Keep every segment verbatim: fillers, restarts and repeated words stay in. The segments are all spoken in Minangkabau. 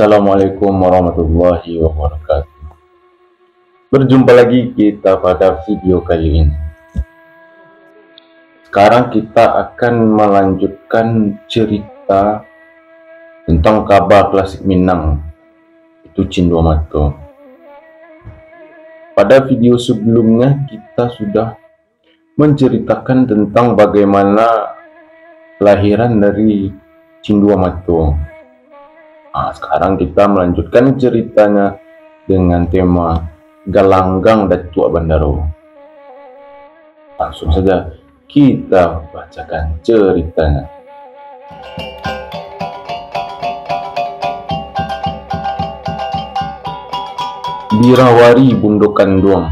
Assalamualaikum warahmatullahi wabarakatuh. Berjumpa lagi kita pada video kali ini. Sekarang kita akan melanjutkan cerita tentang kaba klasik Minang, itu Cindua Mato. Pada video sebelumnya kita sudah menceritakan tentang bagaimana kelahiran dari Cindua Mato. Ah, sekarang kita melanjutkan ceritanya dengan tema Galanggang Datuak Bandaro. Langsung saja kita bacakan ceritanya. Birawari Bundo Kanduang.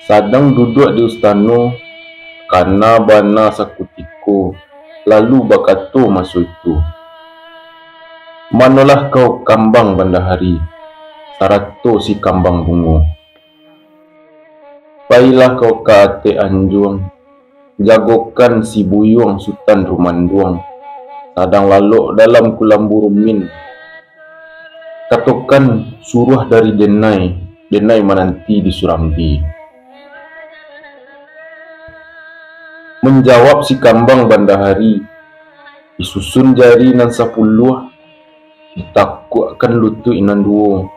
Sadang duduak di ustano, kana bana sakutiko, lalu bakato maso itu, "Manolah kau Kambang Bandahari, sarato si Kambang Bungo? Pailah kau ka ateh anjuang, jagokan si Buyuang Sutan Rumanduang, sadang lalok dalam kulam burumin. Katokan suruah dari denai, denai mananti di Surambi." Manjawab si Kambang Bandahari, disusun jari nan sapuluah, ditakuakkan lutuik nan duo.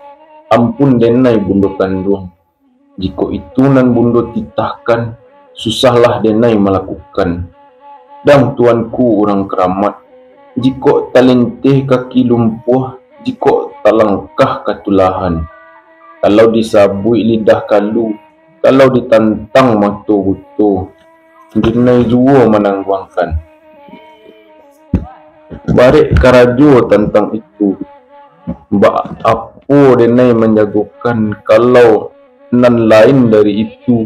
"Ampun denai Bundo Kanduang, jikok itu nan Bundo titahkan, susahlah denai malakukan. Dang tuanku urang karamat, jikok talenteh kaki lumpuah, jikok talangkah katulahan, kalau disabuik lidah kalu, kalau ditantang mato buto, denai juo manangguangkan." Barek karajo tantang itu, baa apo denai manjagokan, kalau nan lain dari itu,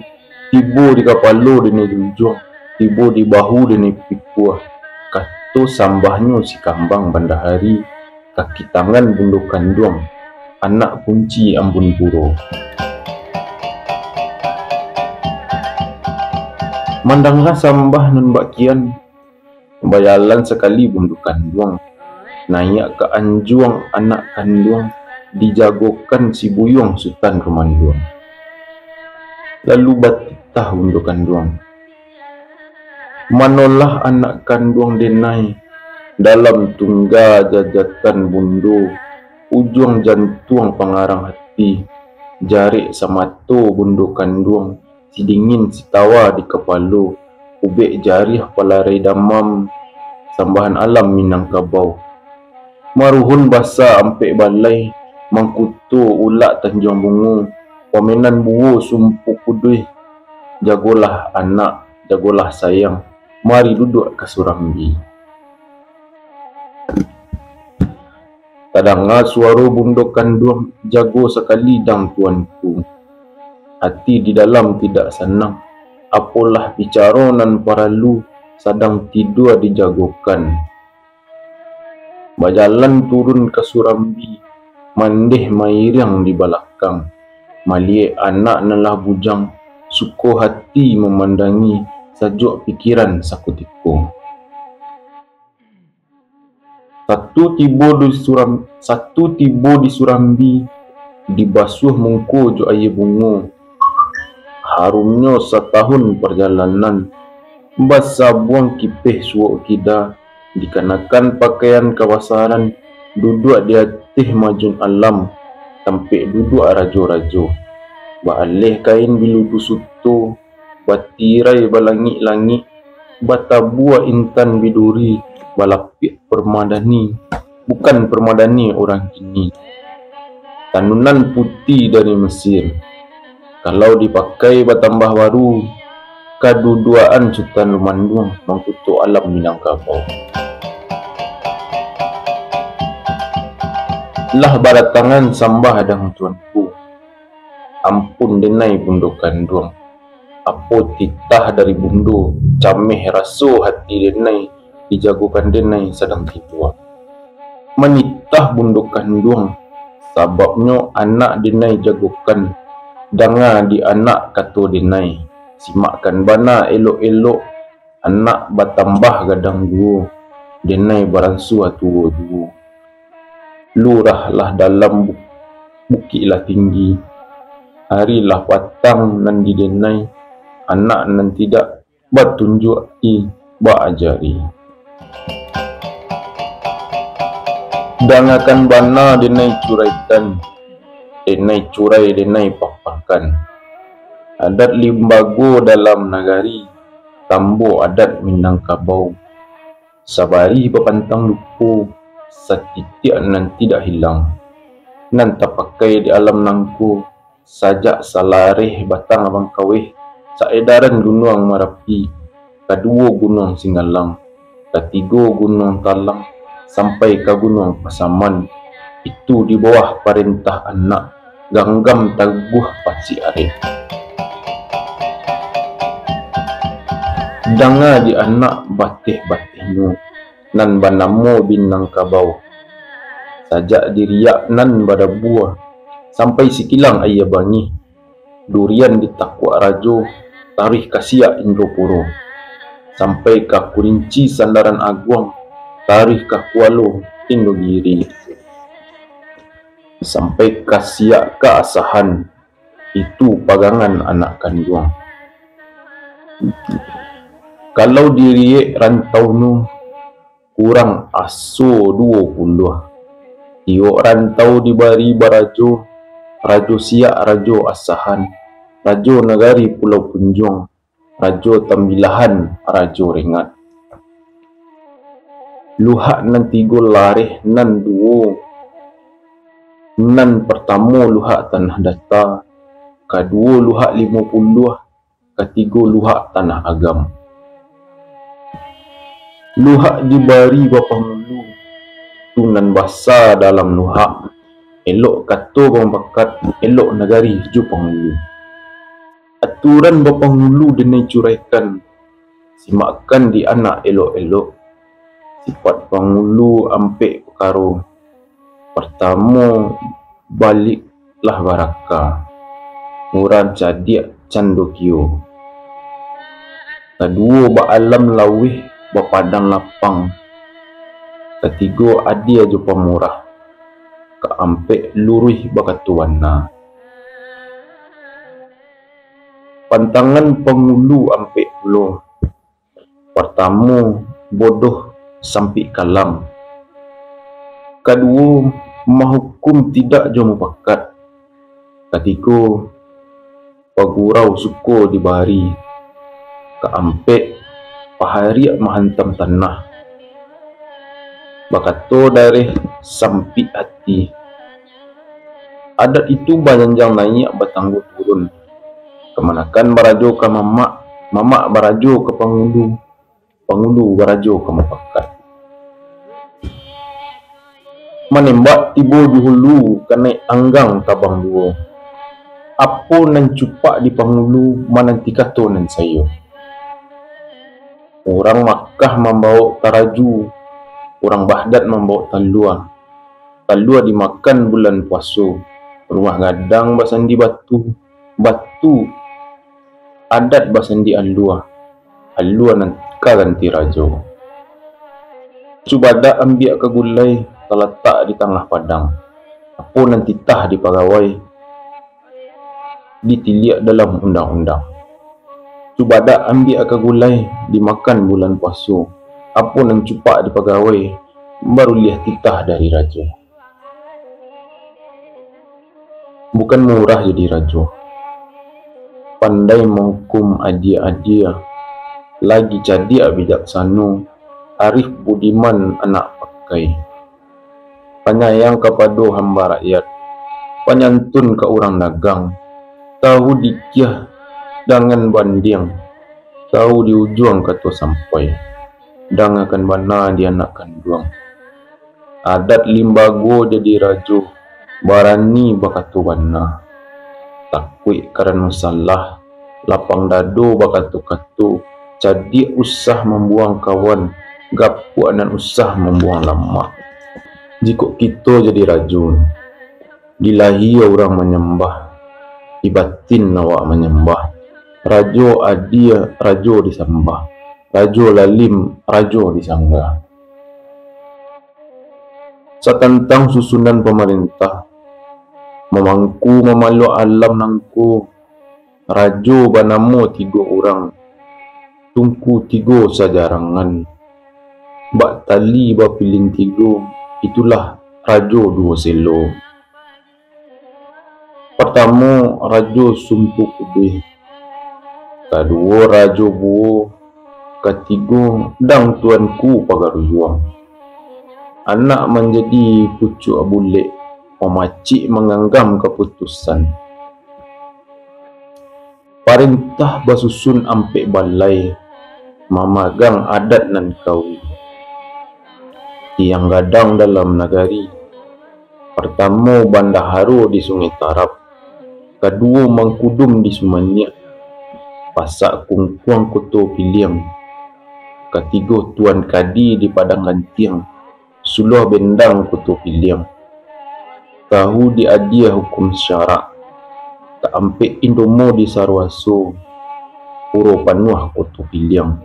tibo di kapalo denai junjuang, tibo di bahu denai pikuah, kato sambahnyo si Kambang Bandahari, kaki tangan Bundo Kanduang, anak kunci Ambun Puro. Mandanga sambah nan bak kian, bajalan sakali Bundo Kanduang, naiak ka anjuang anak kanduang, dijagokan si Buyuang Sutan Rumanduang. Lalu batitah Bundo Kanduang, "Manolah anak kanduang denai, dalam tungga jajatan Bundo, ujuang jantuang pangarang hati, jarek samato Bundo Kanduang, si dingin si tawa di kapalo, ubek jariah palarai damam, sambahan alam Minangkabau. Maruhun basa ampek balai, mangkuto ulak Tanjuang Bungo, pamenan buo Sumpu Kuduih, jagolah anak, jagolah sayang, mari duduak ka Surambi." Tadanga suaro Bundo Kanduang, "Jago sakali dang tuanku. Ati di dalam tidak sanang, apolah bicaro nan paralu, sadang tidua dijagokan." Bajalan turun ka Surambi, mandeh mairiang di balakang. Maliek anak nan lah bujang, suko hati mamandangi, sajuak pikiran sakutiko. Satu tibo di Suram-, satu tibo di Surambi, dibasuah mungko jo aia bungo. Harumnyo satahun parjalanan, basabuang kipeh suok kida, dikanakan pakaian kabasaran, duduak di ateh majun alam, tampek duduak rajo-rajo. Baaleh kain biludu suto, batirai balangik-langik, batabua intan biduri, balapiak permadani, bukan permadani urang kini. Tanunan puti dari Mesir. Kalau dipakai batambah baru, kaduduaan Sutan Rumanduang mangkuto alam Minangkabau. Lah baratangan sambah dang tuanku. Ampun denai Bundo Kanduang. Apo titah dari Bundo, cameh raso hati denai, dijagokan denai sadang tiduak. Manitah Bundo Kanduang, sababnyo anak denai jagokan, danga di anak kato denai, simakkan bana elok-elok, anak batambah gadang juo, denai baransua tuo juo. Lurah lah dalam, bu-, bukik lah tinggi. Ari lah patang nan di denai, anak nan tidak batunjuak i baajari. Dangakan bana denai curaikan, denai curai denai papakan. Adat limbago dalam nagari, tambo adat Minangkabau. Sabarih bapantang lupo, satitiak nan tidak hilang. Nan tapakai di alam nangko, sajak salareh batang Abang Kaweh, saedaran Gunuang Marapi, kaduo Gunuang Singgalang, katigo Gunuang Talang, sampai ka Gunuang Pasaman, itu di bawah parentah anak, ganggam taguah pacik areh. Danga di anak bateh-batehnyo, nan banamo Minangkabau. Sajak di riak nan badabua, sampai sikilang aia bangih, durian di takuak rajo, taruih ka siak Indropuro, sampai ka Kurinci Sandaran Aguang, taruih ka Kualo Indogiri, sampai ka siak ka Asahan, itu pagangan anak kanduang. Kalau diriak rantau nu, kurang aso duo puluah. Tiok rantau dibari barajo, rajo siak, rajo Asahan, rajo nagari Pulau Punjuang, rajo Tambilahan, rajo Rengat. Luhak nan tigo lareh nan duo. Nan partamo luhak Tanah Data, kaduo luhak Limo Puluah, katigo luhak Tanah Agam. Luhak dibari bapangulu, tu nan basa dalam luhak, elok kato bamupakat, elok nagari jo pangulu. Aturan bapangulu denai curaikan, simakkan di anak elok-elok. Sipat pangulu ampek pakaro. Partamo, baliak lah baraka, murah cadiak cando kio. Kaduo, baalam laweh, bapadang lapang. Katigo, adie jo pamurah. Kaampek, luruih bakato bana. Pantangan pangulu ampek pulo. Partamo, bodoh sampik kalam. Kaduo, mahukum tidak jo mupakat. Katigo, pagurau suko dibari. Kaampek, pahariak mahantam tanah. Bakato dareh sampik ati. Adat itu bajanjang naiak batanggo turun. Kamanakan barajo ka mamak, mamak barajo ka pangulu, pangulu barajo ka mupakat. Manembak tibo di hulu, kanai anggang tabang duo. Apo nan cupak di pangulu, mananti kato nan sayo. Urang Makkah mambawok taraju, urang Baghdad mambawok talua. Talua dimakan bulan puaso, rumah gadang basandi batu, batu adat basandi alua, alua nan ka ganti rajo. Cubadak ambiak ka gulai, talatak di tangah padang. Apo nan titah di pagawai, ditiliak dalam undang-undang. Cubadak ambiak ka gulai, dimakan bulan puaso. Apo nan cupak di pagawai, baruliah titah dari rajo. Bukan murah jadi rajo. Pandai mahukum adie-adie, lagi cadiak bijaksano, arif budiman anak pakai. Panyayang kapado hamba rakyat, panyantun ka urang dagang, tahu dikiah dangan bandiang, tahu di ujuang kato sampai, dangakan bana di anak kanduang. Adat limbago jadi rajo, barani bakato bana. Takuik karano salah, lapang dado bakato-kato, cadiak usah mambuang kawan, gapuak nan usah mambuang lamak. Jikok kito jadi rajo, di lahia urang manyambah, di batin awak manyambah. Rajo adie, rajo disambah. Rajo lalim, rajo disanggah. Satantang susunan pamarintah, mamangku mamaluak alam nangko, rajo banamo tigo urang, tungku tigo sajarangan, bak tali bapilin tigo, itulah rajo duo selo. Partamo, Rajo Sumpu Kuduih. Kaduo, Rajo Buo. Katigo, Dang Tuanku Pagaruyuang. Anak manjadi pucuak bulek, mamacik manganggam kaputusan. Parentah basusun ampek balai, mamagang adat nan kawi. Tiang gadang dalam nagari, partamo bandaharo di Sungai Tarab, kaduo mangkudum di Sumaniak, pasak kungkuang Koto Piliang, katigo tuan kadi di Padang Gantiang, suluah bendang Koto Piliang, tahu di adia hukum syarak, kaampek indomo di Saruaso, puro panuah Koto Piliang,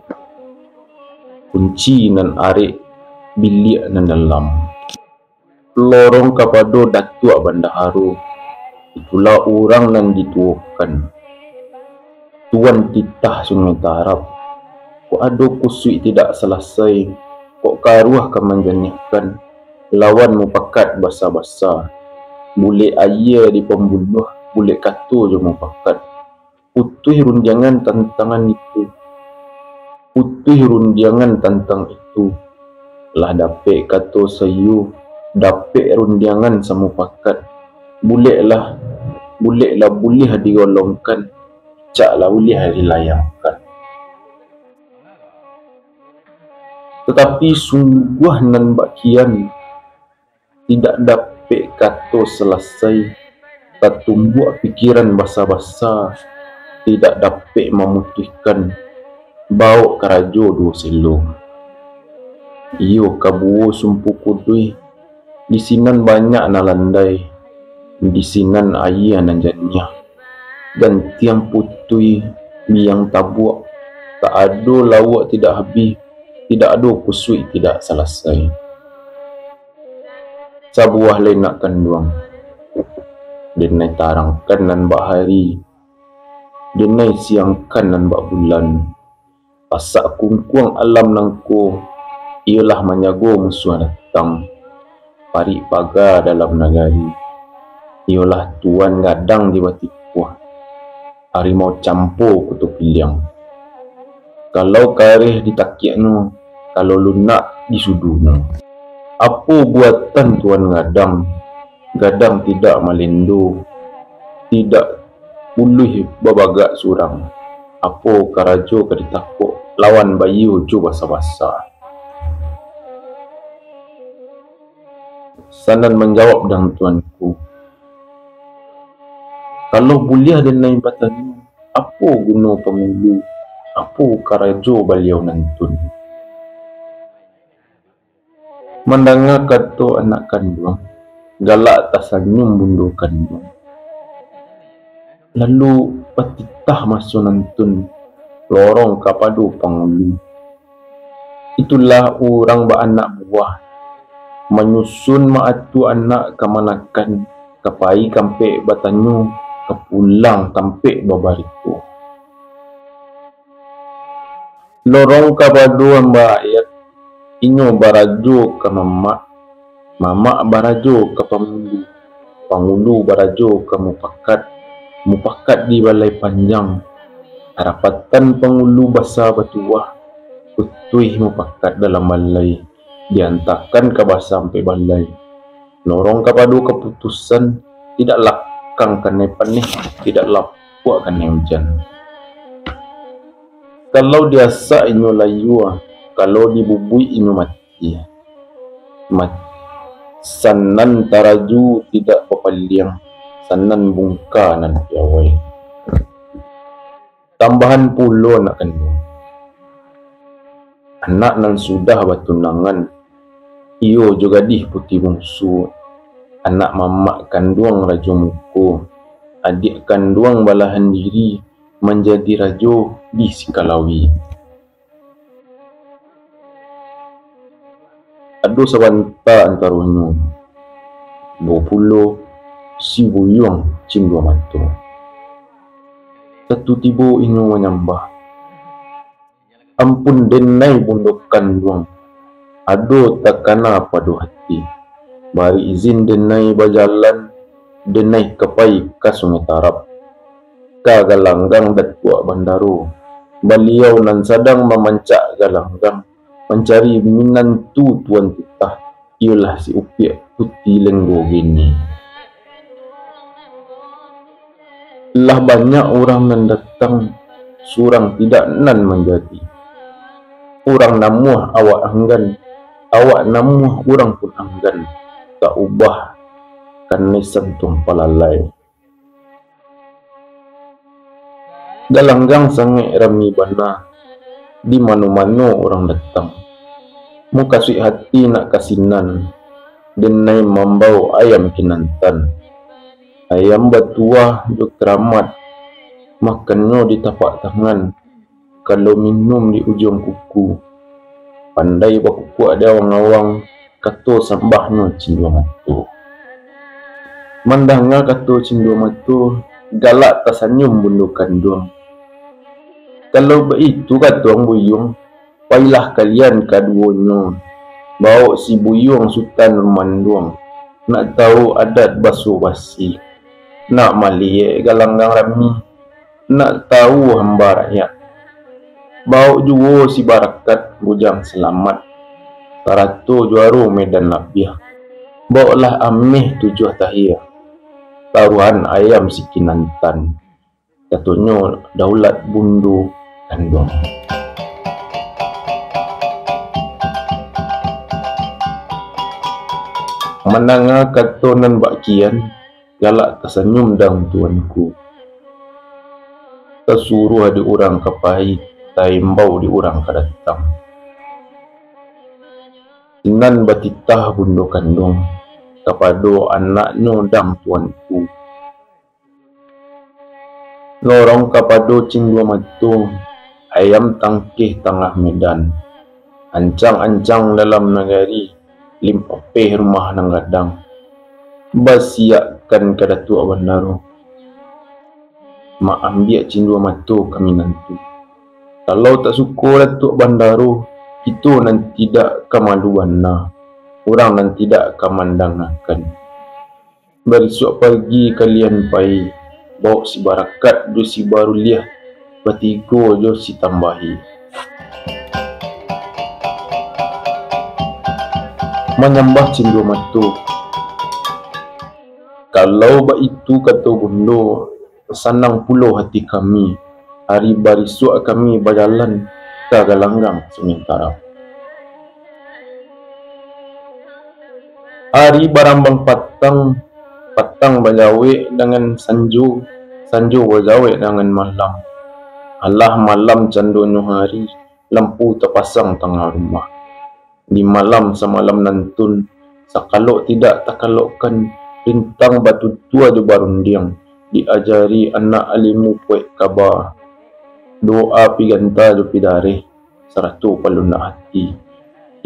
kunci nan arek biliak nan dalam. Lorong kapado Datuak Bandaharo, itulah urang nan dituokan. Tuan titah Sungai Tarab, kok ado kusuik tidak salasai, kok karuah ka manjaniahkan, lawan mupakat basa-basa, bulek aia di pambuluah, bulek kato jo mupakat. Putuih rundiangan tantangan itu. Putuih rundiangan tantang itu. Lah dapek kato saiyo, dapek rundiangan samupakat. Buleklah, buleklah buliah digolongkan, caklah buliah dilayangkan. Tatapi sungguah nan bakian, tidak dapek kato salasai, tatumbuak pikiran basa-basa, tidak dapek mamutuihkan, bawok karajo duo selo. Iyo kabuo Sumpu Kuduih, di sinan banyak nan landai, di sinan aia nan janiah, gantiang putuih biang tabuak, tak ado lawak tidak habih, tidak ado kusuik tidak salasai. Sabuah lai nak kanduang. Denai tarangkan nan bak hari, denai siangkan nan bak bulan. Pasak kungkuang alam nangko, iyolah manjago musuah datang. Parik paga dalam nagari, iyolah tuan gadang di batipuah. Harimau campo Koto Piliang. Kalau kareh ditakiaknyo, kalau lunak disudunyo. Apo buatan tuan gadang? Gadang tidak malendo, tidak uluih babagak surang. Apo karajo ka ditakok lawan baiyo jo basa-basa? Sanan manjawab dang tuanku. Kalau buliah denai batanyo, apo guno pangulu, apo karajo baliau nantun? Mandanga kato anak kanduang, galak tasanyum bundo kanduang. Lalu patitah maso nantun, lorong kapado pangulu. Itulah urang baanak buah, manyusun maatua anak kamanakan, ka pai kampek batanyo, ka pulang tampek babarito. Lorong kapado amba ayat, inyo barajo ka mamak, mamak barajo ka pangulu, pangulu barajo ka mupakat, mupakat di balai panjang. Karapatan pangulu basa batuah, utuih mupakat dalam balai, diantakan ka basa ampek balai. Lorong kapado kaputusan, tidak lakang kanai paneh, tidak lapuak kanai ujan. Kalau diasak inyo layua, kalau dibubuik inyo mati. Mat-, sanan taraju tidak bapaliang, sanan bungka nan piawai. Tambahan pulo nak kanduang. Anak nan sudah batunangan, iyo jo gadih Puti Bungsu, anak mamak kanduang Rajo Muko, adiak kanduang balahan diri manjadi rajo di Sikalawi. Ado sabanta antaronyo, tibo pulo si Buyuang Cindua Mato. Tatu tibo inyo manyambah, "Ampun denai bundo kanduang, ado takana pado hati. Bari izin denai bajalan, denai ka pai ka Sungai Tarab, ka galanggang Datuak Bandaro. Baliau nan sadang mamancak galanggang, mancari minantu tuan titah, iyolah si Upiak Puti Lenggo Geni. Lah banyak urang nan datang, surang tidak nan manjadi. Urang namuah awak anggan, awak namuah urang pun anggan, taubah kanai santuang palalai. Galanggang sangaik rami bana, di mano-mano urang datang. Mukasuik hati nak ka sinan, denai mambao ayam kinantan. Ayam batuah jo karamat, makannyo di tapak tangan, kalau minum di ujuang kuku. Pandai bakukuak di awang-awang, kato sambahnyo Cindua Mato." Mandanga kato Cindua Mato, galak tasanyum bundo kanduang. "Kalau baitu kato ang Buyuang, pailah kalian kaduonyo, bawok si Buyuang Sutan Rumanduang, nak tahu adat baso-basi, nak maliek galanggang rami, nak tahu hamba rakyat. Bawok juo si Barakat Bujang Salamat, sarato juaro Medan Labiah. Bawoklah ameh tujuah tahia, taruhan ayam si kinantan," katonyo daulat bundo kanduang. Mandanga kato nan bak kian, galak tasanyum dang tuanku. Tasuruah di urang ka pai, taimbau di urang ka datang. Sinan batitah bundo kanduang kapado anaknyo dang tuanku. Lorong kapado Cindua Mato, ayam tangkeh tangah medan. Ancang-ancang dalam nagari, limpeh rumah nan gadang. Basiakkan ka Datuak Bandaro. Maambiak Cindua Mato ka minantu. Kalau tak suko Datuak Bandaro, kito nan tidak ka malu bana, urang nan tidak ka mandangakan. Barisuak pagi kalian pai, bawok si Barakat jo si Baruliah, batigo jo si Tambahi. Manyambah Cindua Mato. Kalau baitu kato bundo, sanang pulo hati kami, ari barisuak kami bajalan ka galanggang Sungai Tarab. Ari barambang patang, patang bajawek dangan sanjo, sanjo bajawek dangan malam. Alah malam candonyo hari, lampu tapasang tangah rumah. Di malam samalam nantun, sakalok tidak takalokkan, rintang batutua jo barundiang, diajari anak alimu puek kaba. Doa piganta jo pidareh, sarato palunak hati.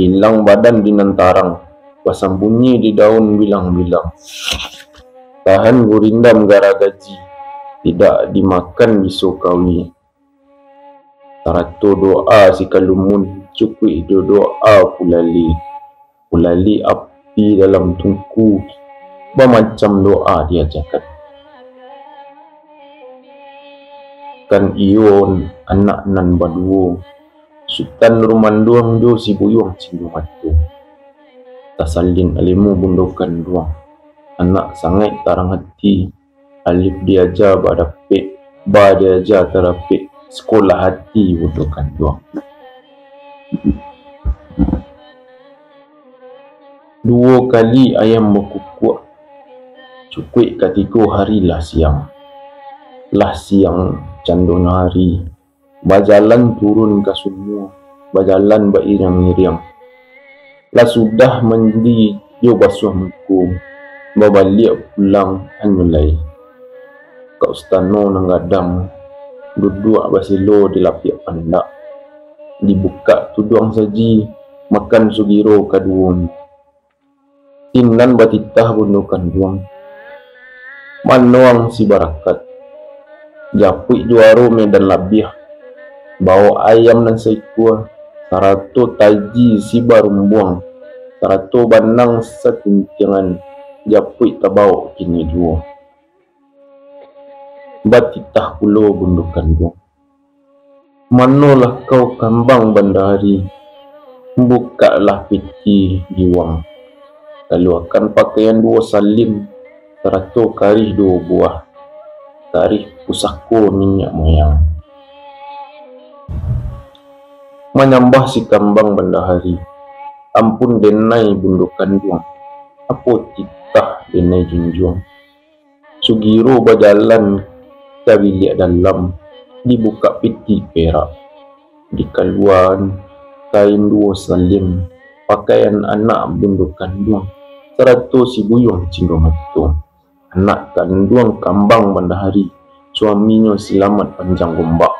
Ilang badan di nan tarang, basambunyi di daun bilang-bilang. Tahan gurindam garagaji, tidak dimakan biso kawi. Sarato doa si kalumun, cukuik jo doa pulali. Pulali api dalam tungku, bamacam doa diajakan. Kan iyo anak nan baduo, Sutan Rumanduang jo si Buyuang Cindua Mato. Tasalin alimu bundo kanduang, anak sangaik tarang hati, alif diaja badapek, ba diaja tarapek, sakolah hati bundo kanduang. Duo kali ayam bakukuak, cukuik katigo hari lah siang. Lah siang candonyo hari, bajalan turun ka sumua, bajalan bairiang-iriang. Lah sudah mandi jo basuah muko, babaliak pulang hanyo lai. Ka ustano nan gadang, duduak basilo di lapiak pandak. Dibukak tuduang saji, makan sugiro kaduonyo. Sinan batitah bundo kanduang, manoang si Barakat, japuik juaro Medan Labiah, bawok ayam nan saikua, sarato taji si Barumbuang, sarato banang satintiangan, japuik tabawok kini juo. Batitah pulo bundo kanduang, "Manolah kau kambang bandahari? Bukaklah piti giwang, kaluakan pakaian duo salin, sarato karih duo buah, karih pusako niniak moyang." Manyambah si kambang bandahari, "Ampun denai bundo kanduang, apo titah denai junjuang?" Sugiro bajalan ka biliak dalam, dibukak piti perak, dikaluaan kain duo salin, pakaian anak bundo kanduang, sarato si Buyuang Cindua Mato, anak kanduang kambang bandahari, suaminyo Silamat Panjang Gombak.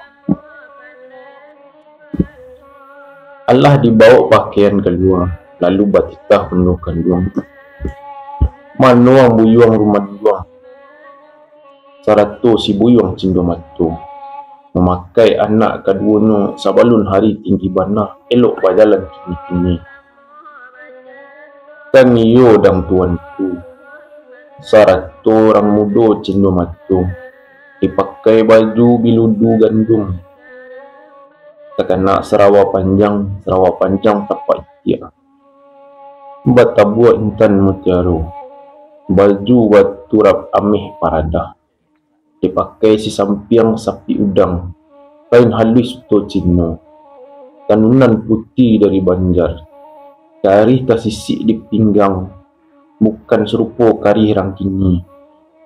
Alah dibawok pakaian kalua, lalu batitah bundo kanduang, "Manoang Buyuang Rumanduang, sarato si Buyuang Cindua Mato, mamakai anak kaduonyo sabalun hari tinggi bana, elok bajalan kini-kini." Kan iyo dang tuanku, sarato urang mudo Cindua Mato, dipakai baju biludu gandung, takana sarawa panjang, sarawa panjang tapak itiak, batabuak intan mutiaro, baju baturap ameh paradah, dipakai si sampiang sapik udang, kain haluih suto Cino, tanunan puti dari Banjar, karih tasisik di pinggang, bukan sarupo karih rang kini,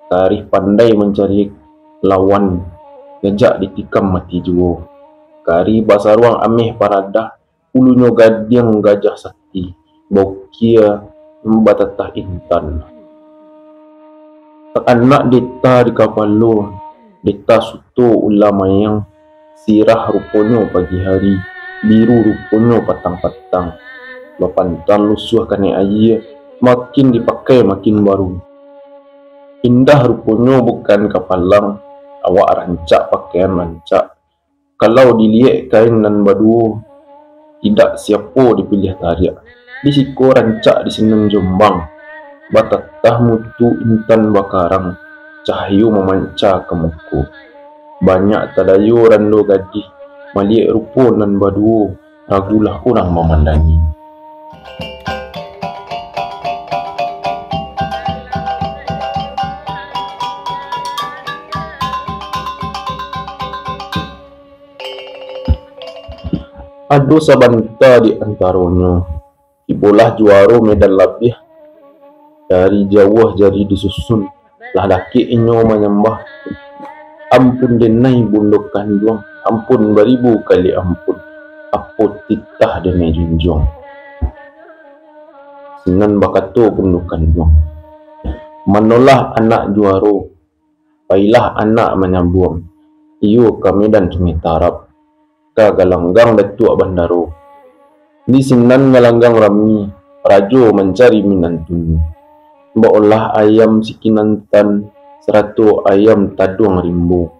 karih pandai mancari lawan, gajak ditikam mati juo, karih basaruang ameh paradah, ulunyo gadiang gajah sati, baukia batatah intan. Taanak deta di kapalo, deta suto ula mayang, sirah ruponyo pagi hari, biru ruponyo patang-patang, bapantang lusuah kanai aia, makin dipakai makin baru. Indah ruponyo bukan kapalang, awak rancak pakaian rancak, kalau diliek kain nan baduo, indak siapo dipiliah tariak. Di siko rancak di sinan Jombang, batatah mutu intan bakarang, cahayo mamanca ka muko. Banyak tadayo rando gadih, maliek rupo nan baduo, ragulah urang mamandangi. Ado sabanta di antaronyo, tibolah juaro Medan Labiah, dari jauah jari disusun, lah dakek inyo manyambah, "Ampun denai bundo kanduang, ampun baribu kali ampun, apo titah denai junjuang." Sinan bakato bundo kanduang, "Manolah anak juaro, pailah anak manyambuang, iyo ka Medan Sungai Tarab, ka galanggang Datuak Bandaro. Di sinan galanggang rami, rajo mancari minantunyo. Baolah ayam sikinantan, sarato ayam taduang rimbo,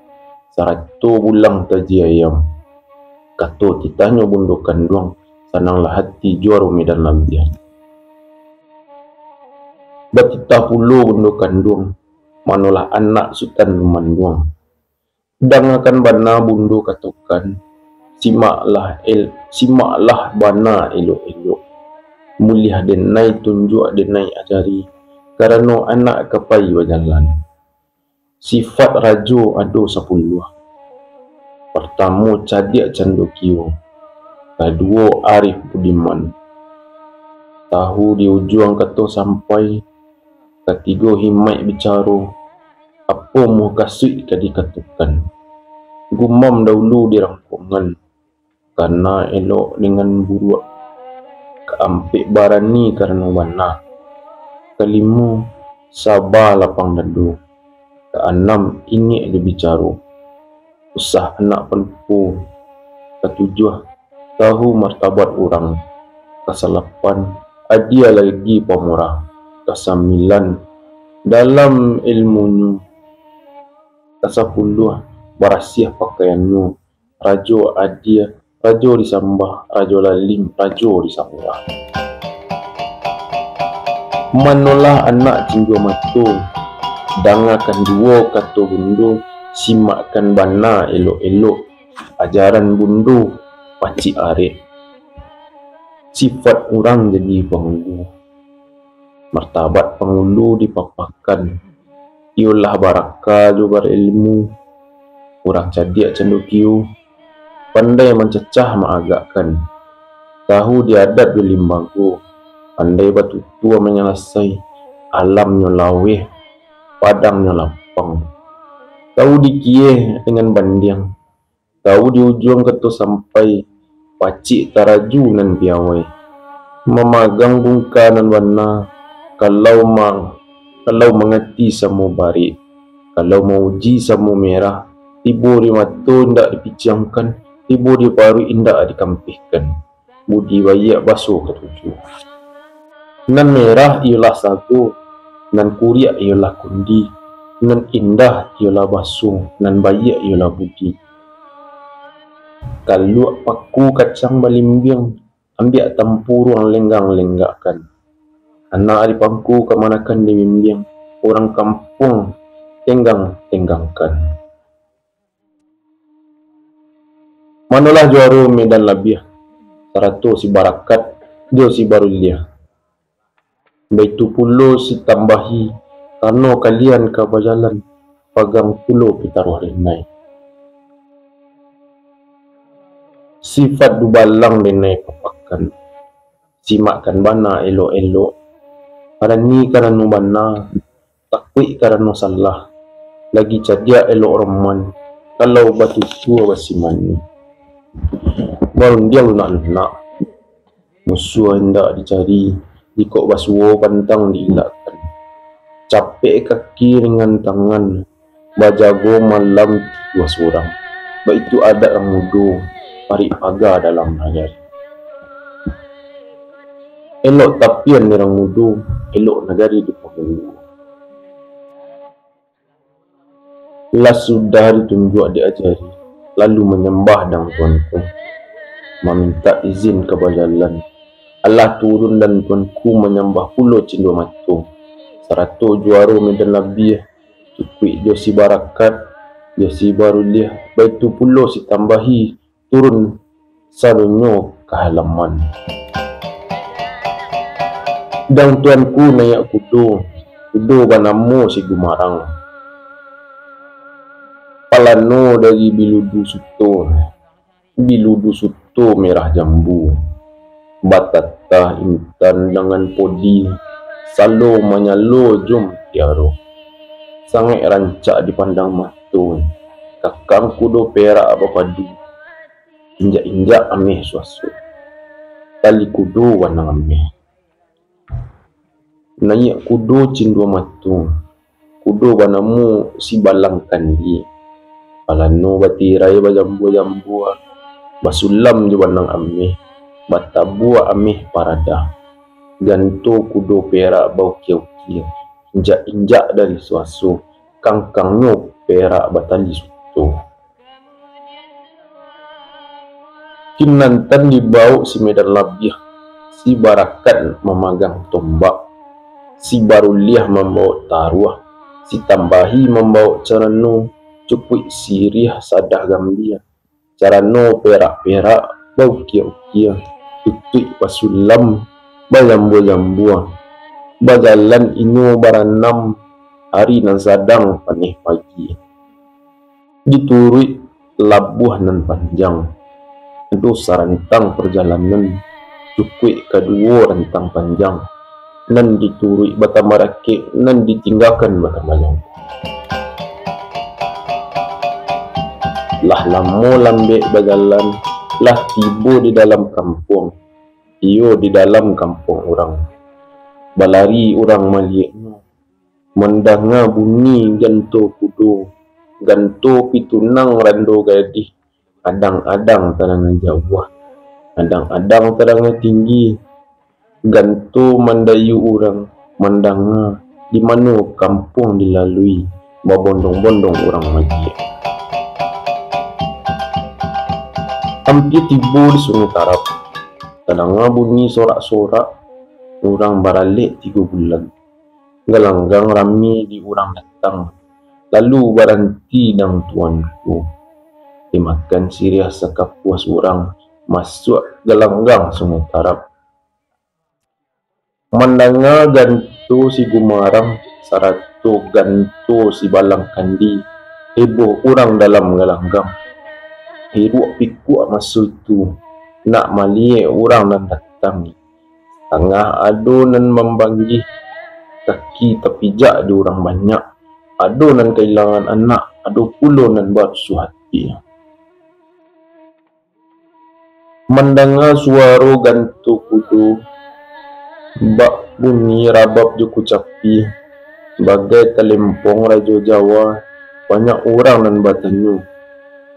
sarato bulang taji ayam." Kato titahnyo bundo kanduang, sananglah hati juaro Medan Labiah. Batitah pulo bundo kanduang, "Manolah anak Sutan Rumanduang?" Dangakan bana bundo katokan, simaklah el-, simaklah bana elok-elok. Muliah denai tunjuak denai ajari, karano anak ka pai bajalan. Sifat rajo ado sapuluah. Partamo cadiak candokio, kaduo arif budiman, tahu di ujuang kato sampai, katigo himaik bicaro, apo mukasuik ka dikatokan. Gumam daulu di rangkongan, kana elok dengan buruak. Kaampek barani karano bana. Kalimo, saba lapang dado. Kaanam, ingek jo bicaro, usah anak palupo. Katujuah, tahu martabat urang. Kasalapan, adia lagi pamurah. Kasambilan, dalam ilmunyo. Kasapuluah, barasiah pakaiannyo. Rajo adia, rajo disambah, rajo lalim, rajo disambah. Manolah anak cindua mato, dangakan juo kato bundo, simakkan bana elok-elok, ajaran bundo pacik arek. Sifat urang jadi pangulu, martabat pangulu dipapakan, iyolah baraka jo barilmu. Urang cadiak candokio, pandai mancacah maagakkan, tahu di adat jo limbago, pandai batutua manyalasai, alamnyo laweh, padangnyo lapang. Tahu dikieh dengan bandiang, tahu di ujuang kato sampai, pacik taraju nan piawai. Mamagang bungka nan bana, kalau ma-, kalau mangati samo barek, kalau mauji samo merah, tibo di mato indak dipiciangkan, tibo di paruik indak dikampihkan. Budi baiak baso katuju. Nan merah iyolah sago, nan kuriak iyolah kundi, nan indah iyolah baso, nan baiak iyolah budi. Kaluak paku kacang balimbiang, ambiak tampuruang lenggang-lenggakkan. Anak di pangku kamanakan dibimbiang, urang kampuang tenggang-tenggangkan. Manolah juaro Medan Labiah, sarato si Barakat jo si Baruliah. Baitu pulo si Tambahi, karano kalian ka bajalan, pagang pulo pitaruah denai. Sifat dubalang denai papakan, simakkan bana elok-elok, barani karano bana, takuik karano salah, lagi cadiak elok roman, kalau batutua basimani. Barundiang lunak-lunak, musuah indak dicari, jikok basuo pantang diilakkan. Capek kaki ringan tangan, bajago malam tiduah surang. Baitu adat urang mudo, parik paga dalam nagari. Elok tapian di urang mudo, elok nagari di pangulu. Lah sudah ditunjuak diajari, lalu manyambah dang tuanku, mamintak izin ka bajalan. Alah turun dan tuanku manyambah pulo cindua mato, sarato juaro Medan Labiah, Cukuik jo si Barakat, jo si Baruliah, baitu pulo si Tambahi turun sadonyo ka halaman. Dang tuanku naiak kudo, kudo banamo si Gumarang. Palano dari biludu suto, biludu suto merah jambu, batatah intan dangan podi, salo manyalo jo mutiaro. Sangaik rancak dipandang mato, kakang kudo perak bapadu, injak-injak ameh suaso, tali kudo wanang ameh. Naiak kudo cindua mato, kudo banamo si Balang Kandi. Palano batirai bajambua-jambua, basulam jo banang ameh, batabua ameh paradah. Ganto kudo perak baukia-ukia, injak-injak dari suaso, kangkangnyo perak batali suto. Kinantan dibawok si Medan Labiah, si Barakat mamagang tombak, si Baruliah mambawok taruah, si Tambahi mambawok carano, cukuik siriah sadah gambia. Carano perak-perak, baukia-ukia, tutuik basulam, bajambua-jambua. Bajalan inyo baranam, ari nan sadang paneh pagi. Dituruik labuah nan panjang. Ado sarantang parjalanan, cukuik kaduo rantang panjang, nan dituruik batambah rakek, nan ditinggakan batambah jangko. Lah lamo lambek bajalan, lah tibo di dalam kampuang, iyo di dalam kampuang urang. Balari urang malieknyo, mandanga bunyi ganto kudo, ganto pitunang rando gadih, adang-adang tadanga jauah, adang-adang tadanga tinggi, Ganto mandayu urang mandanga, di mano kampuang dilalui, babondong-bondong urang magiah. Ampia tibo di Sungai Tarab, tadanga bunyi sorak-sorak urang baralek tigo bulan. Galanggang rami di urang datang, lalu baranti dang tuanku. Dimakan siriah sakapuas urang, masuak galanggang Sungai Tarab. Mandanga ganto si gumarang, sarato ganto si balang kandi, heboh urang dalam galanggang. Hiruak pikuak maso itu, nak maliek urang nan datang. Tangah ado nan mambanggih, kaki tapijak di urang banyak, ado nan kailangan anak, ado pulo nan barusuah ati. Mandanga suaro ganto kudo, bak bunyi rabab jo kucapi, bagai talempong Rajo Jawa, banyak urang nan batanyo,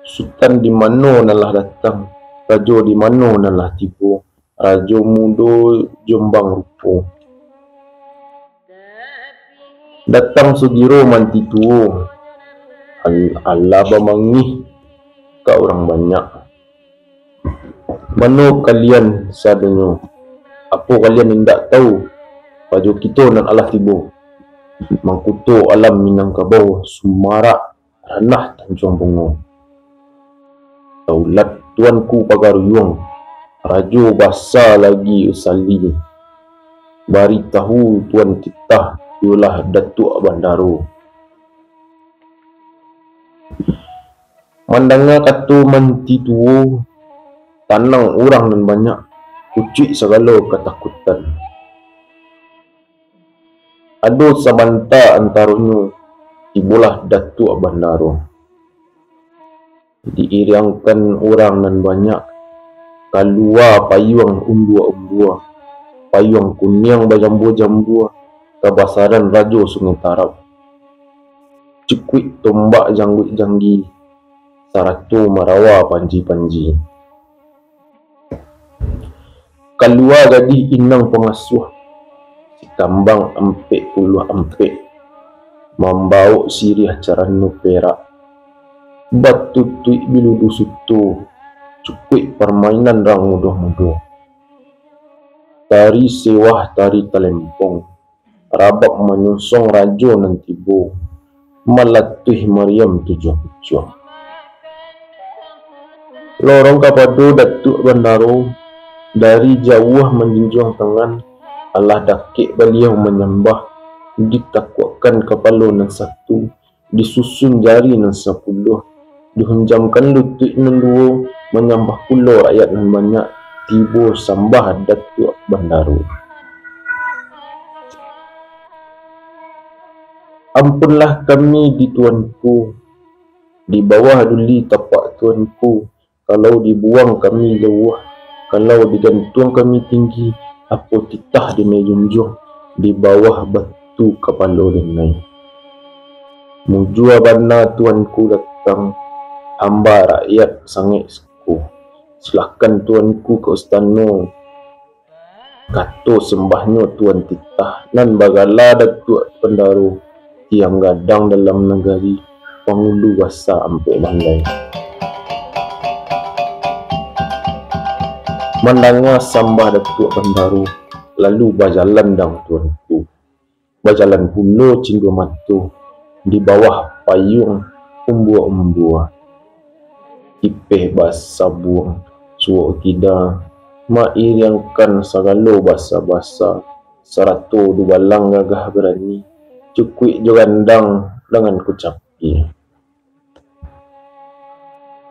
"Sutan di mano nan lah datang? Rajo di mano nan lah tibo? Rajo mudo Jombang rupo." Datang sugiro manti tuo, al-, alah bamangih ka urang banyak. "Mano kalian sadonyo? Apo kalian indak tahu, Rajo kito nan alah tibo? Mangkuto alam Minangkabau, Sumarak, ranah Tanjuang Bungo. Daulat Tuanku Pagaruyuang, Rajo Basa lagi Usali. Baritahu Tuan Titah, iyolah Datuak Bandaro." Mandanga kato manti tuo, tanang urang nan banyak, kucuik sagalo katakutan. Ado sabanta antaronyo, tibolah Datuak Bandaro. Diiriangkan urang nan banyak, kalua payuang umbua-umbua, payuang kuniang bajambua-jambua, kabasaran Rajo Sungai Tarab. Cukuik tombak jangguik janggi, sarato marawa panji-panji. Kalua gadih inang pangasuah, sikambang ampek puluah ampek, mambawok siriah carano perak, batutuik biludu suto, cukuik parmainan rang mudo-mudo. Tari sewah, tari talempong, rabab manyunsong rajo nan tibo, malatuih mariam tujuah pucuang. Lorong kapado Datuak Bandaro, dari jauah manjunjuang tangan, alah dakek baliau manyambah, ditakuakkan kapalo nan satu, disusun jari nan sapuluah, dihunjamkan lutuik nan duo, manyambah pulo rakyat nan banyak, tibo sambah Datuak Bandaro. Ampunlah kami di Tuanku, di bawah duli tapak Tuanku, kalau dibuang kami jauah, kalau digantuang kami tinggi, apo titah denai junjuang, di bawah batu kapalo denai. Mujua bana Tuanku datang, hamba rakyat sangaik suko. Silahkan Tuanku ka istano, kato sembahnyo Tuan Titah nan bagala Datuak Bandaro, tiang gadang dalam nagari, pangulu basa ampek bandai. Mandanga sambah Datuak Bandaro, lalu bajalan dang Tuanku. Bajalan pulo Cindua Mato di bawah payuang umbua-umbua. Tipeh basabuang suok kida, mairiangkan sagalo basa-basa, sarato dubalang gagah barani, cukuik jo gandang dangan kucapi.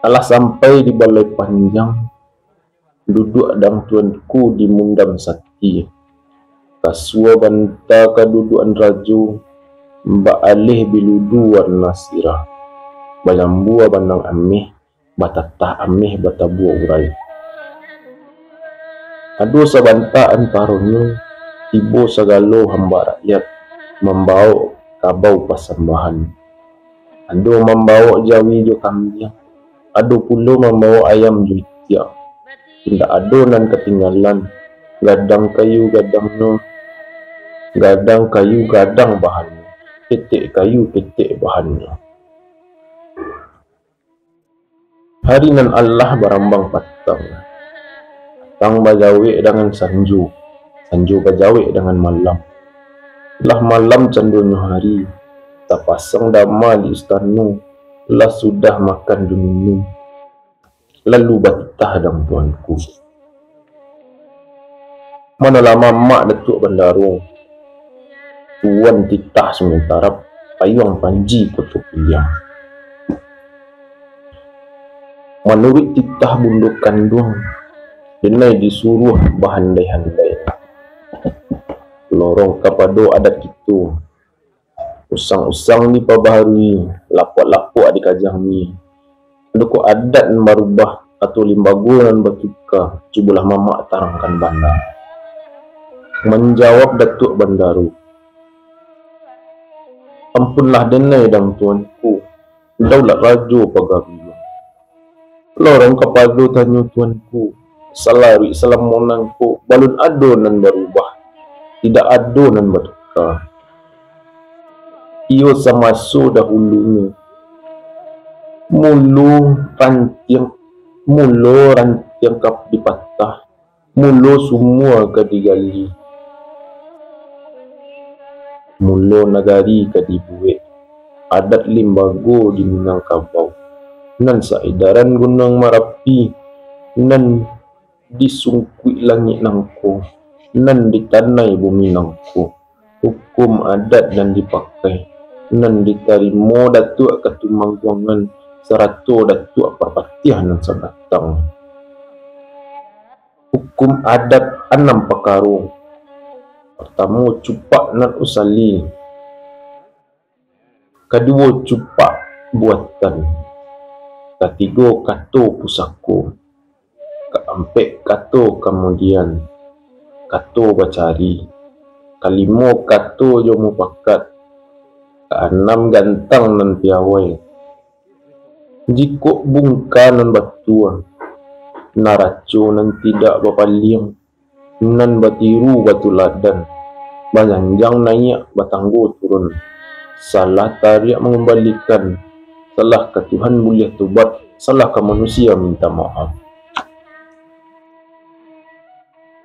Alah sampai di Balai Panjang, duduak dang Tuanku di Mundam Sati. Kasua banta kadudukan rajo, baaleh biludu warna sirah, bajambua banang ameh, batatah ameh batabua urai. Ado sabanta antaronyo, tibo sagalo hamba rakyat, mambawok kabau pasambahan. Ado mambawok jawi jo kambiang, ado pulo mambawok ayam jo itiak. Indak ado nan katinggalan, Gadang kayu gadangnyo, gadang kayu gadang bahannyo, ketek kayu ketek bahannyo. Hari nan alah barambang patang, patang bajawek dangan sanjo, sanjo bajawek dangan malam. Lah malam candonyo hari, tapasang dama di istano, lah sudah makan jo minum, lalu batitah dang tuanku. Manolah mamak Datuak Bandaro, tuan titah Sungai Tarab, payuang panji Koto Piliang. Manuruik titah bundo kanduang, denai disuruah bahandai-handai. Lorong kapado adat kito, usang-usang dipabaharui, lapuak-lapuak dikajangi. Adakah adat nan barubah, atau limbago nan batuka, cubolah mamak tarangkan bana. Manjawab Datuak Bandaro, "Ampunlah denai dang tuanku, daulat rajo pagaruang." Lorong kapado tanyo tuanku, salaruik salamo nangko, balun ado nan barubah, tidak ado nan batuka. Iyo samaso dahulunyo, mulo rantiang, mulo rantiang ka dipatah, mulo sumua ka digali, mulo nagari ka dibuek, adat limbago di Minangkabau, nan saedaran Gunuang Marapi, nan di sungkuik langik nangko, nan di tanai bumi nangko, hukum adat nan dipakai, nan ditarimo Datuak Katumangguangan sarato Datuak Parpatiah nan sabatang. Hukum adat anam pakaro. Partamo, cupak nan usali. Kaduo, cupak buatan. Katigo, kato pusako. Kaampek, kato kamudian. Kato bacari. Kalimo, kato jo mupakat. Kaanam, gantang nan piawai. Jikok bungka nan batua, naraco nan tidak bapaliang, nan batiru batuladan, bajanjang naiak, batanggo turun, salah tariak mangumbalikan, salah ka Tuhan buliah tobat, salah ka manusia minta maaf.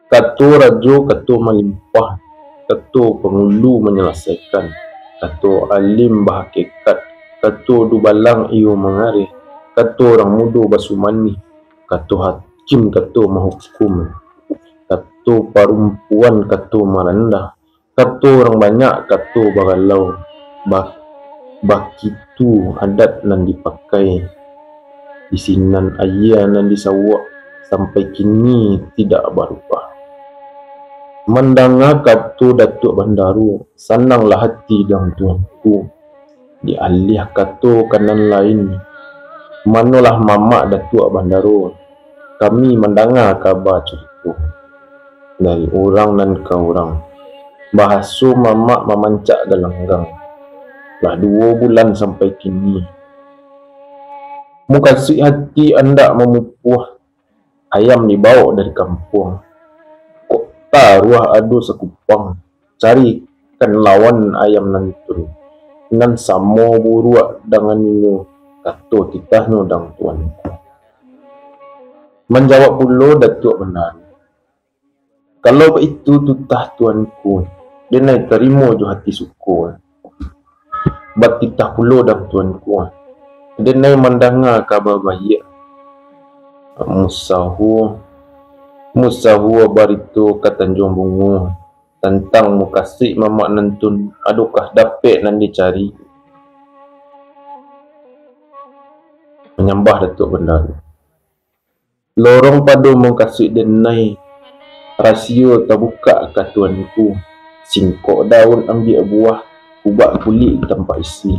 Kato rajo, kato malimpah, kato pangulu manyalasaikan, kato alim bahakikat, kato dubalang iyo mangareh, kato urang mudo basumanih, kato hakim, kato mahukum, kato parumpuan, kato marandah, kato urang banyak, kato baralau, ba-, bakitu adat nan dipakai di sinan aia nan disawak sampai kini tidak barubah. Mandanga kato Datuak Bandaro, sananglah hati dang tuanku. Dialiah kato ka nan lain, manolah mamak Datuak Bandaro, kami mandanga kaba curito dari urang nan ka urang. Bahaso mamak mamancak galanggang, lah duo bulan sampai kini. Mukasuik hati andak mamupuah, ayam dibawok dari kampuang. Kok taruah ado sakupang, carikan lawan ayam nan tun, nan samo buruak dangan inyo, kato titahnyo dang tuanku. Manjawab pulo Datuak Bandaro, kalau baitu tutah tuanku, denai tarimo jo hati suko. Batitah pulo dang tuanku, denai mandanga kaba baiak. Musahu, musahu barito ka Tanjuang Bungo tantang mukasuik mamak nan tun, adokah dapek nan dicari? Manyambah Datuak Bandaro. Lorong pado mukasuik denai, rasio tabukak ka tuanku, singkok daun ambiak buah, kubak kulik tampak isi.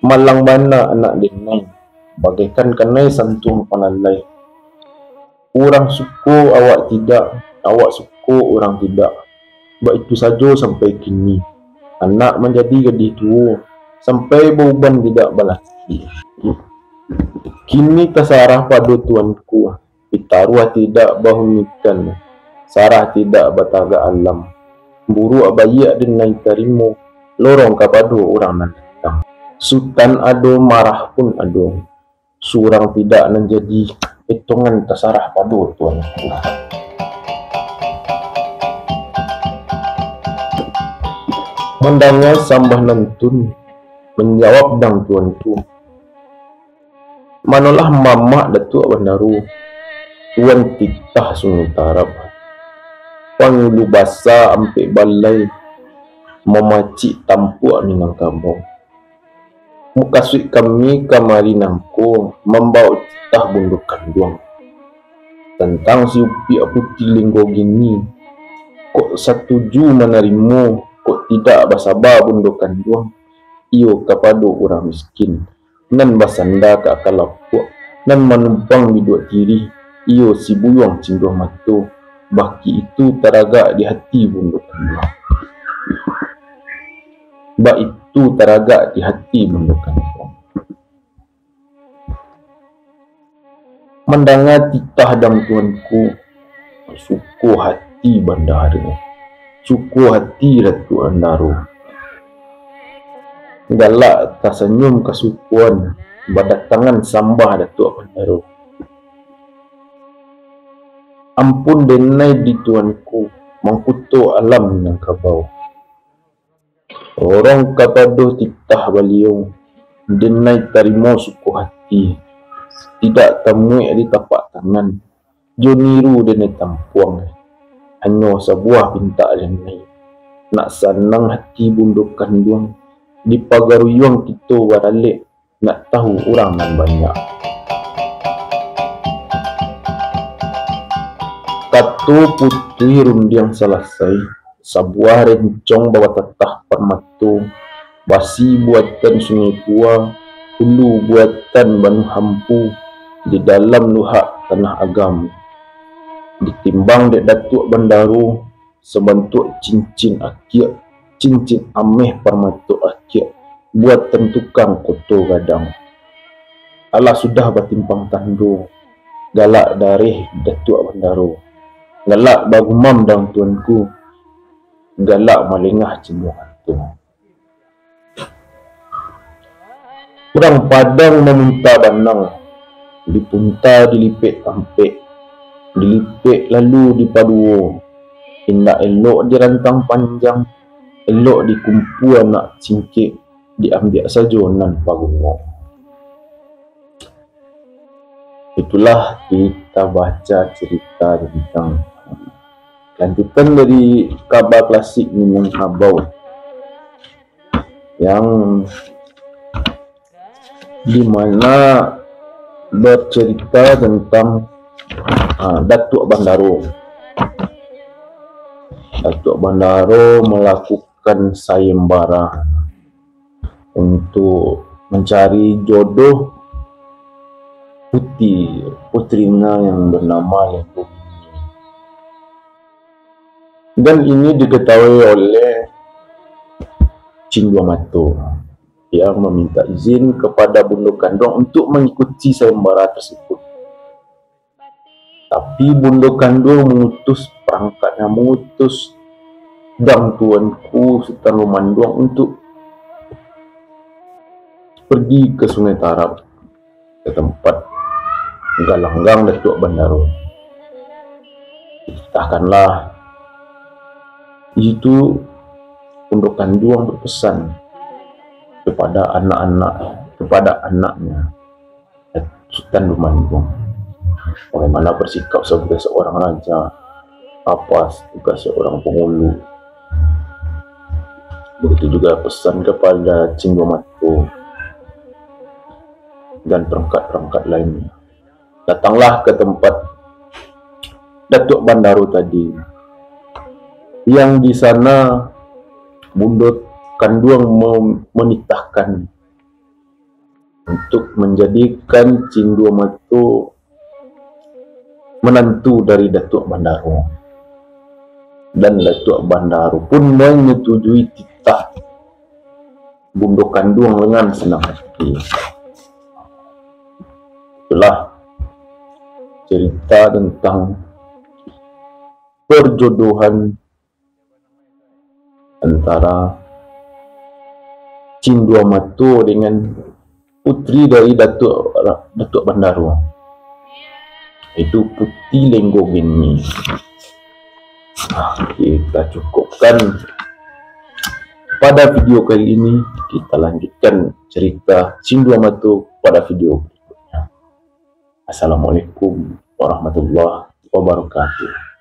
Malang bana anak denai, bagaikan kanai santuang palalai. Urang suko awak tidak, awak suko urang tidak. Baitu sajo sampai kini. Anak manjadi gadih tuo, sampai bauban tidak balaki. Kini tasarah pado tuanku, Pitaruah tidak bahunikan, sarah tidak batagak alam. Buruak baiak den lai tarimo, lorong kapado urang nan datang. Sutan ado, marah pun ado, surang tidak nan jadi, etongan tasarah pado Tuanku. Mandanga sambah nantun, manjawab dang Tuanku. Manolah mamak Datuak Bandaro, tuan titah Sungai Tarab, pangulu basa ampek balai, mamacik tampuak Minangkabau. Mukasuik kami kamari nangko mambawok titah Bundo Kanduang tantang si Upiak Puti Lenggo Gini. Kok satuju manarimo, kok tidak basaba Bundo Kanduang, iyo kapado urang miskin, nan basanda ka aka lapuak, nan manumpang biduak tirih, iyo si Buyuang Cinduang Mato, bak itu taragak di hati Bundo Kanduang. Bak itu taragak di hati Bundo Kanduang. Mandanga titah dang Tuanku, suko hati bandaro, suko hati Datuak Bandaro. Galak tasanyum kasukoan badatangan sambah Datuak Bandaro. Ampun denai di Tuanku, mangkuto alam Minangkabau. Lorong kapado titah Baliau, denai tarimo suko hati, tidak tamuek di tapak tangan, jo niru denai tampuang. Hanyo sabuah pintak denai, nak sanang hati Bundo Kanduang, di pagaruyuang kito baralek, nak tahu urang nan banyak. Kato Putuih Rundiang salasai, sabuah rencong babatatah parmato, basi buatan Sungai Pua, ulu buatan Banuh Hampu, di dalam luhak Tanah Agam. Ditimbang dek Datuak Bandaro, sabantuak cincin akiak, cincin ameh parmato akiak, buatan tukang Koto Gadang. Alah sudah batimpang tando, galak dareh Datuak Bandaro, galak bagumam dang Tuanku, galak malengah Cinduang Mato. Urang Padang maminta banang, dipunta dilipek ampek, dilipek lalu dipaduo, indak elok dirantang panjang, elok dikumpua nak cingkek, diambiak sajo nan paguno. Itulah kita baca cerita tentang lanjutan dari kaba klasik Minangkabau, yang di mana bercerita tentang, ah, Datuak Bandaro. Datuak Bandaro melakukan sayembara untuk mencari jodoh putri, putrinya yang bernama Lenggo Gini. Dan ini diketahui oleh Cinduang Mato yang meminta izin kepada Bundo Kanduang untuk mengikuti sayembara tersebut. Tapi Bundo Kanduang mengutus perangkatnya, mengutus dang Tuanku Sutan Lumanduang untuk pergi ke Sungai Tarab, ke tempat galanggang Datuak Bandaro. Dititahkanlah di situ, Bundo Kanduang berpesan kepada anak-anak, kepada anaknya, Sutan Lumanduang, bagaimana bersikap sebagai seorang raja, apa tugas seorang pangulu. Begitu juga pesan kepada Cinduang Mato dan perangkat-perangkat lainnya. Datanglah ke tempat Datuak Bandaro tadi, yang di sana Bundo Kanduang mem-, menitahkan untuk menjadikan Cinduang Mato menantu dari Datuak Bandaro. Dan Datuak Bandaro pun menyetujui titah Bundo Kanduang dengan senang hati. Itulah cerita tentang perjodohan antara Cindua Mato dengan putri dari Datuk, Datuk Bandaro, yaitu Puti Lenggok Geni. Ah, kita cukupkan pada video kali ini. Kita lanjutkan cerita Cindua Mato pada video berikutnya. Assalamualaikum warahmatullahi wabarakatuh.